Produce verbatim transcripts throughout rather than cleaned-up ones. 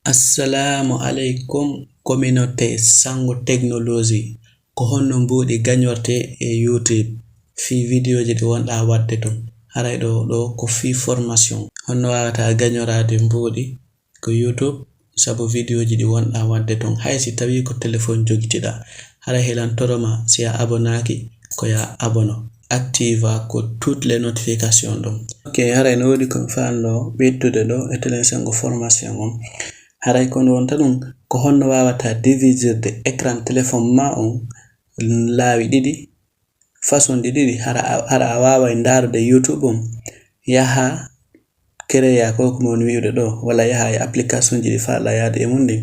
Assalamu alaikum, communauté Sango Technologie. Ko honno mbuuɗi gañorte e YouTube fii vidéoji ɗi wonɗaa waɗde ton? Haray ɗo, ɗo ko fii formation. Honno waawataa gañoraade mbuuɗi ko YouTube sabu vidéoji ɗi wonɗaa waɗde ton? Hay si tawii ko téléphone jogitiɗaa, haray hilan toro ma si a abonaaki ko ya abono. Activa ko toutes les notifications ɗum. Ok, haray no woodi ko mi faanno ɓeydude ɗo e telen Sango formation on. Haray ko wonta ɗum, ko honno waawataa divisirde écran téléphone ma on laawi ɗiɗi, façon ɗi ɗiɗi, hara a, hara a waaway ndaarude YouTube on, yaha créer ko ko woni wi'ude ɗo, walla yaha e application ji ɗi faalaa yaade e mun ɗin.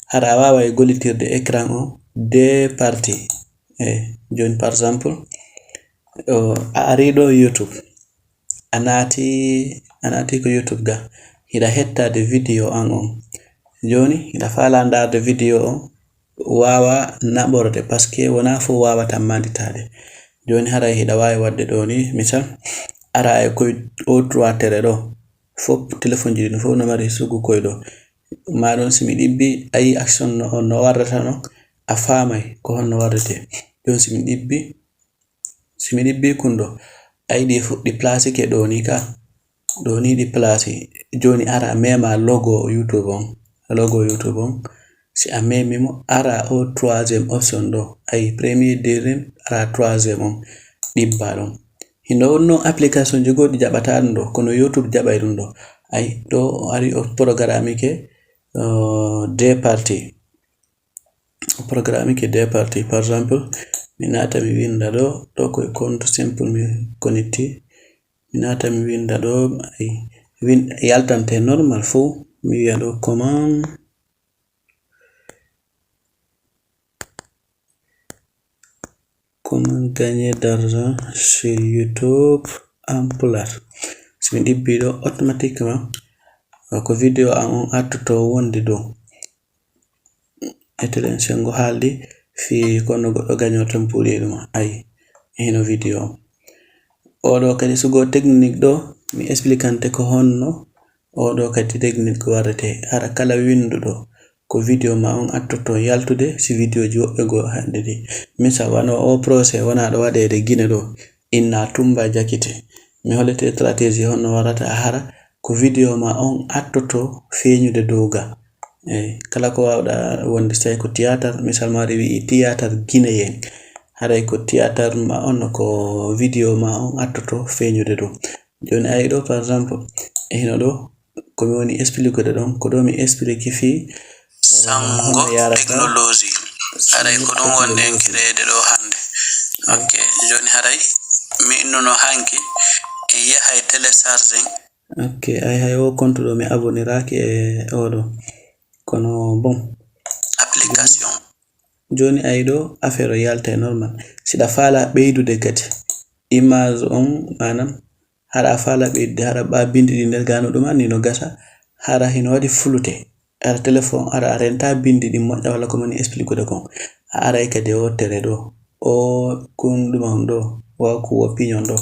Hara a waaway gollitirde écran o deux parties. Eh, jooni, par exemple, o, a arii ɗo YouTube, a naati, a naati ko YouTube ga, hiɗa hettaade vidéo an on. Jooni, hiɗa faalaa ndaarde vidéo on, waawa naɓorde, parce que wonaa fof waawata maanditaade. Jooni, haray hiɗa waawi waɗde ɗo ni, misal, ara e koy o trois tere ɗo, fof téléphone ji ɗin fof no mari sugu koy ɗo. Maa ɗon si mi ɗibbi, a yi action no, no warrata no, a faamay ko honno warrete. Ɗum si mi ɗibbi, si mi ɗibbi kun ɗo, a yi ɗi fu-, ɗi placike ɗo ni ka. Ɗo ni ɗi place. Jooni ara mema logo YouTube on. Logo YouTube on. Si a memi mo, ara o troisième option ɗo. A yi premier, deuxième, ara troisième on. Ɗibba ɗon. Hino wonno application ji goɗɗi jaɓata ɗum ɗo, kono YouTube jaɓay ɗum ɗo. Ay, ɗo o ari o programme ke, uh, deux parties. O programme ke deux parties. Par exemple, mi naata mi winda ɗo, ɗo ko e compte simple mi connecti. Mi naata mi winda ɗo, ay, win-, yaltante normal fof. Mi wiya ɗo comment, comment gagner d'argent sur YouTube en pulaar. Si mi ɗibbi ɗo, automatiquement, ko vidéo an on attoto wonde ɗo. E telen Sengo haaldi fii kono goɗɗo gañorta mbuuɗi e ɗum. Ay, e hino vidéo on. Oɗo kadi sugo technique ɗo, mi explicante ko honno oɗo kadi technique ko warrete. Hara kala winduɗo ko vidéo ma on attoto yaltude si vidéo ji woɓɓe goo haɗde ɗi. Misal wano o procès wona ɗo waɗeede Gine ɗo, inna Tumba Jakite. Mi hollete stratégie honno warrata a hara ko vidéo ma on attoto feeñude dow ga. Eyi, kala ko waawɗa wonde, si tawi ko théâtre, misal ma wi'i théâtre guinéen, haray ko théâtre ma on, ko vidéo ma on attoto feeñude ɗum. Jooni a yi ɗo, par exemple, e hino ɗo, ko mi woni expliquer ɗon, ko ɗo mi explique fii, Sango honno yarata technologie. Haray ko ɗum wonde en créer ɗo hannde. Ok, jooni haray mi innuno hanki e yahay télécharging. Ok, ay hay o compte ɗo mi abonniraaki e oɗo. Kono bon. Application. Jooni ay ɗo affaire o yalta e normal. Si ɗa faala ɓeydude kadi image on, maanaam, hara a faala ɓeydude, hara ɓa bindi ɗi nder gano ɗum anni no gasa, hara hino waɗi fulute. Hara téléphone, hara a renta bindi ɗin moƴƴa walla ko mani expliquer kon. A aray kadi o tere ɗo. O kun ɗum on ɗo, o ku opinion ɗo.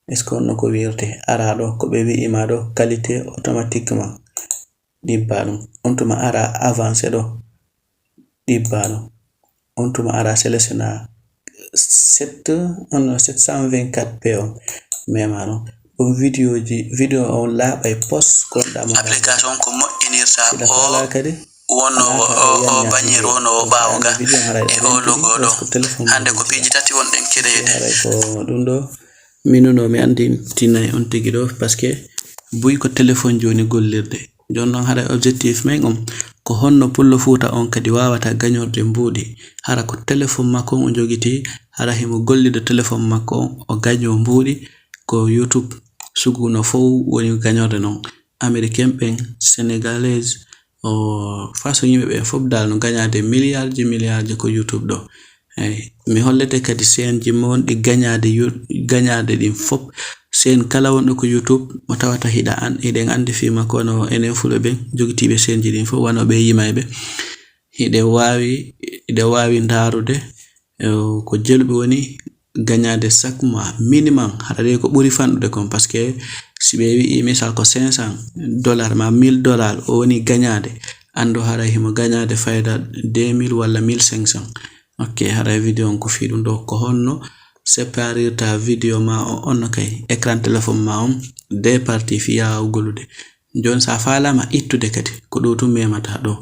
Est-ce que on no ko wirte? Ara ɗo, ko ɓe wi'i ma ɗo, qualité automatiquement. Ɗibba ɗum. On tuma ara avancé ɗo. Ɗibba ɗum. On tuma ara sélectionna sept, on sept cent vingt-quatre P on. Mema ɗum. Ɗum vidéo ji, vidéo on laaɓa e post ko on ɗama. Application ko moƴƴinirta. Siɗa o faala kadi, wonno o, o, o bannière wonno o ɓaawo ga e o logo ɗo. Hannde ko piiji tati wonɗen créer ɗe. Haray ko ɗum ɗo. Minuno mi anndintinay on tigi ɗo, parce que buy ko téléphone jooni gollirde. Jooni noon, haray objectif men on ko honno Pullo Fuuta on kadi waawata gañorde mbuuɗi. Hara ko téléphone makko on o jogiti, hara himo gollida téléphone makko on, o gaño mbuuɗi, ko YouTube suguno fow woni gañorde noon. Américain ɓen, Sénégalais, o, façon yimɓe ɓen fof dal no gañaade milliardji, milliardji ko YouTube ɗo. Eyi, mi hollete kadi chaîne ji mon ɗi gañaade yu-, gañaade ɗin fof. Chaîne kala wonɗo ko YouTube, mo tawata hiɗa an-, hiɗen anndi fii makko, wano enen Fulɓe ɓen jogitiiɓe chaîne ji ɗin fof, wano ɓe yimayɓe. Hiɗe waawi, hiɗe waawi ndaarude, eh, ko jeluɓe woni gañaade chaque mois minimum, haɗa ɗe ko ɓuri fanɗude kon, parce que si ɓe wi'i misal ko cinq cents dollars ma mille dollars, o woni gañaade, anndu haray himo gañaade fayda deux mille walla mille cinq cents. Ok, haray video on ko fii ɗum ɗo, ko honno séparirta video ma o, on no kay, écran téléphone ma on, deux parties fii yaawa golude. Jooni, so a faalaama ittude kadi, ko ɗo tun memata ɗo.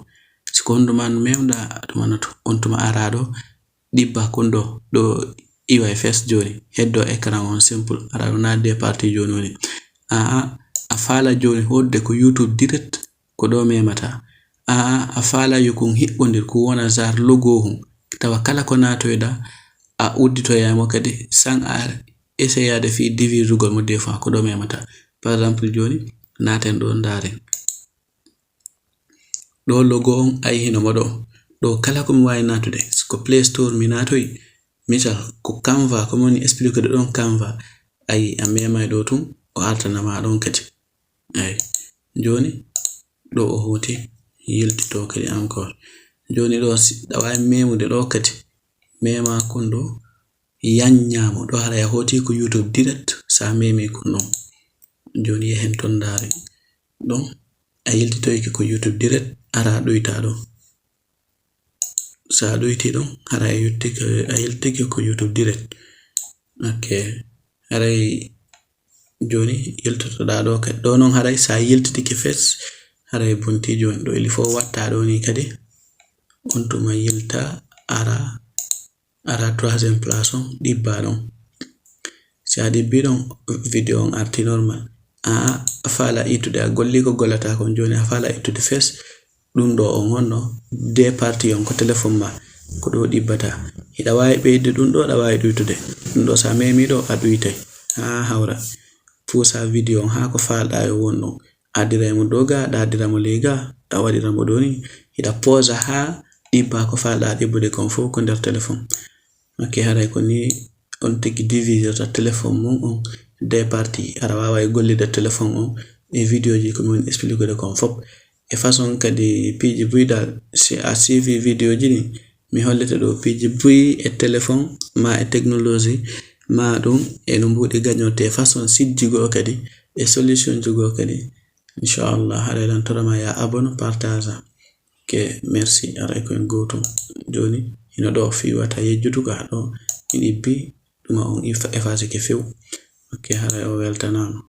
Si ko honɗum an memɗa, ɗum an to, on tuma ara ɗo, ɗibba kon ɗo, ɗo iway fes jooni, heddo écran on simple, ara ɗo na deux parties jooni woni. Aa, a faala jooni hoɗde ko YouTube direct, ko ɗo memata. Aa, a faala yo kon hiɓɓondir, ko wona genre logo hun. Tawa kala ko naatoyɗa, a udditoyay mo kadi, san a essayaade fii divisugol mo des fois, ko ɗo memata. Par exemple, jooni, naaten ɗo, ndaaren. Ɗo logo on, ayi hino mo ɗo. Ɗo kala ko mi waawi naatude, si ko Play Store mi naatoyi, misal, ko Canva, ko mi woni expliquer ɗo ɗon Canva, ayi, a memay ɗo tun, o artana ma ɗon kadi. Ayi, jooni, ɗo o hooti, yiltito kadi encore. Jooni ɗo, si ɗa waawi memude ɗo kadi, mema kon ɗo, yanñaa mo. Ɗo haray a hooti ko YouTube direct, sa memi kon ɗon. Jooni yehen ton ndaare. Ɗon, a yiltitoyke ko YouTube direct, ara a ɗoyta ɗo. Sa a ɗoyti ɗon, haray a yettike, a yiltike ko YouTube direct. Ok. Haray jooni yiltotoɗa ɗo kadi. Ɗo non haray sa yiltitike fes, haray bonti jooni ɗo ili fof watta ɗo ni kadi. On tuma yilta, ara, ara troisième place on, ɗibba ɗon. Si a ɗibbi ɗon, video on arti normal. Aa, a faala ittude, a golli ko gollata kon jooni, a faala ittude fes. Ɗum ɗo on honno, deux parties on ko téléphone ma, ko ɗo ɗibbata. Hiɗa waawi ɓeyde ɗum ɗo, ɗa waawi ɗuytude. Ɗum ɗo sa memi ɗo, a ɗuytay. Haa hawra. Puusa video on haa ko faalɗa yo won ɗon. Addira mo ɗo ga, ɗa addira mo ley ga, a waɗira mo ɗo ni. Hiɗa poosa haa ɗibba ko faalɗa ɗibbude kon fof ko nder téléphone. Ok, haray ko ni on tigi divisirta téléphone mon on deux parties. Aɗa waawa e gollida téléphone on e vidéo ji ko min expliquer kon fof. E façon kadi piiji buy dal, si a suivi vidéo ji ɗin, mi hollete ɗo piiji buy e téléphone, ma e technologie, ma ɗum e no mbuuɗi gañorte, façon sijji goo kadi, e solution ji goo kadi. Inchallah, haray lan torama ya abonné, partage. Ok, merci. Aray ko en gootum. Jooni, hino ɗo fii wata yejjutu ka ɗo, mi ɗibbi, ɗuma on effa-, effaceke few. Ok, haray o weltanaama.